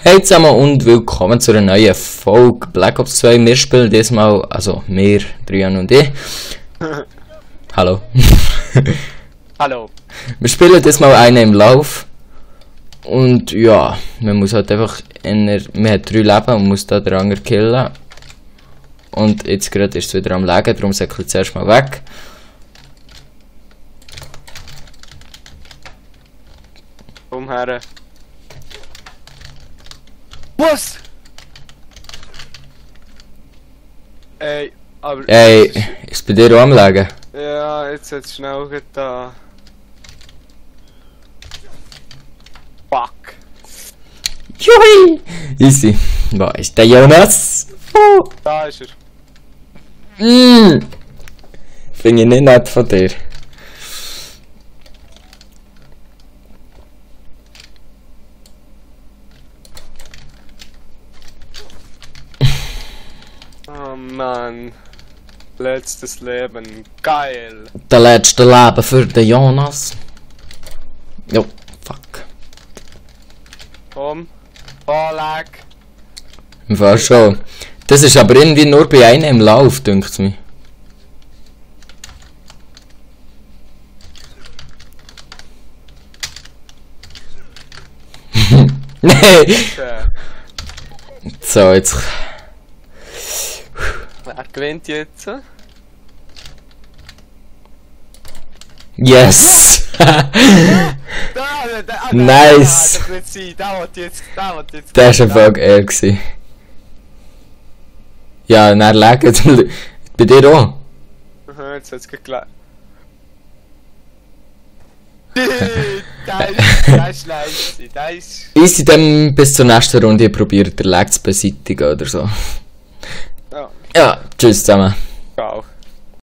Hey zusammen und willkommen zu einer neuen Folge Black Ops 2. Wir spielen diesmal, also wir, Brian und ich. Hallo. Hallo. Wir spielen diesmal einen im Lauf. Und ja, man muss halt einfach, man hat 3 Leben und muss da den anderen killen. Und jetzt gerade ist es wieder am Legen, darum säckle ich zuerst mal weg. Umher. Was? Ey, aber... Ey, ist bei dir auch am Legen? Ja, jetzt hat es schnell getan. Fuck. Juhi! Easy. Wo ist der Jonas? Oh. Da ist er. Finde ich nicht nett von dir. Oh Mann. Letztes Leben. Geil. Das letzte Leben für den Jonas. Jo, fuck. Komm. Oh, lag. Im Fall schon. Das ist aber irgendwie nur bei einem im Lauf, dünkt mir. Nein! So, jetzt. Wer gewinnt jetzt? Yes! Nice. Das wird sein. Da wird jetzt. Das war ein Fall eher gewesen. Ja, dann legt bei dir auch. Aha, jetzt hat es geklappt. Das ist nice. Das ist... Easy, dann bis zur nächsten Runde probiert der Lag zu beseitigen oder so. Ja. Ja, tschüss zusammen. Ciao.